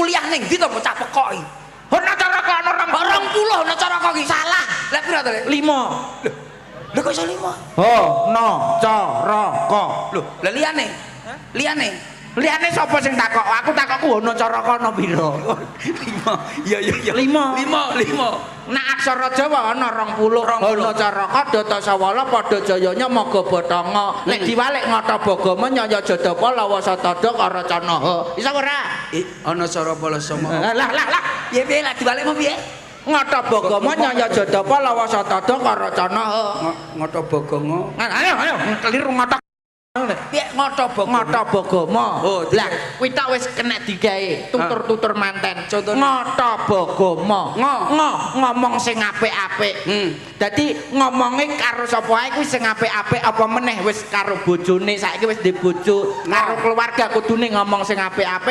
Kuliah ning ndi to bocah pekok iki? Hana Caraka ana 20. 20 Hanacaraka iki. Salah. Lah pira to, Lek? 5. Lho kok iso 5? Hana Caraka. Lho, lah liyane? Liyane? Liyane sapa sing takok? Aku takokku Hana Caraka ana pira? 5. Iya iya iya. 5. 5, 5. Nak aksara Jawa ana 20. 20. Hana Caraka Data Sawala Pada Jayanya Maga Bathanga. Nek diwalik Ngata Bagama Nyaya Jadapa Lawa Satada Karacanaha. Iso ora? Eh, ana cara bala sama. Lah lah lah. Piye piye lah diwalik mau piye? Ngata Bagama Nyaya Jadapa Lawa Satada Karacanaha. Ngata Bagama. Ayo ayo keliru ngata. Piye Ngata Bagama? Ngata Bagama. Oh, lah kuwi tok wis kena digawe tutur-tutur manten. Contone? Ngata Bagama. Ngo. Ngo ngomong sing apik-apik. Dadi ngomonge karo sapa ae kuwi sing apik-apik, apa meneh wis karo bojone, saiki wis duwe bojo, karo keluarga kudune ngomong sing apik-apik.